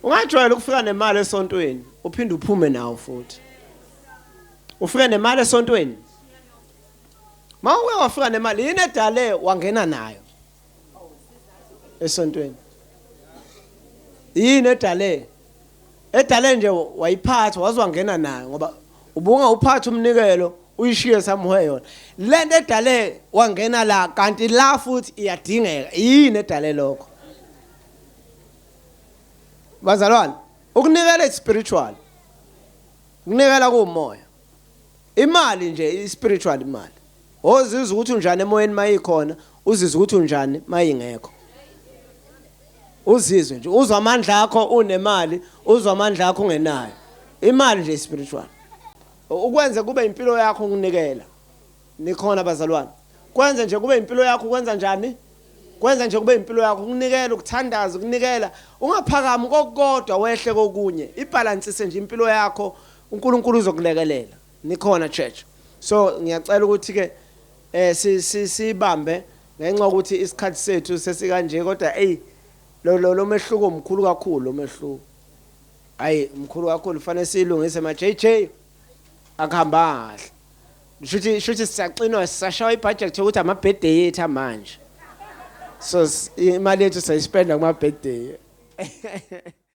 Ungajwayela ukufika nemali esontweni, uphinde uphume nawo futhi. Ufike nemali esontweni. Mawuke wafika nemali yini edale wangena nayo esontweni? Yini edale? Edale nje wayiphatha waze wangena nayo ngoba ubunga uphatha umnikelo uyishiye somewhere yona. Lento edale wangena la kanti la futhi iyadingeka. Yini edale lokho? Bazalwane, ukunikela is spiritual. Ukunikela kuwumoya. Imali nje i spiritual imali. Ozizwa ukuthi unjani emoyeni mayikhona, uzizwa ukuthi unjani mayingekho. Uzizwe nje uzwa amandla akho unemali, uzwa amandla akho ungenayo. Imali nje spiritual. Ukwenze kube impilo yakho ukunikela. Nikhona bazalwane. Kwenze nje kube impilo yakho ukwenza njani? Kwenza nje kube impilo yakho ukunikela, ukuthandaza, ukunikela. Ungaphakami kokodwa wehle kokunye. Ibalansise nje impilo yakho, uNkulunkulu uzokulekelela. Nikhona church. So ngiyacela ukuthi ke eh si sibambe ngenxa ukuthi isikhathi sethu sesikanje kodwa ey lo lo mehluko mkhulu kakhulu lo mehluko. Ayi mkhulu kakhulu fanele silungise ma JJ akuhamba kahle. Shuthi shuthi siyaxinwa sisashawa ibudget yokuthi ama birthday ethu amanje. So imali yethu sayispenda kuma birthday.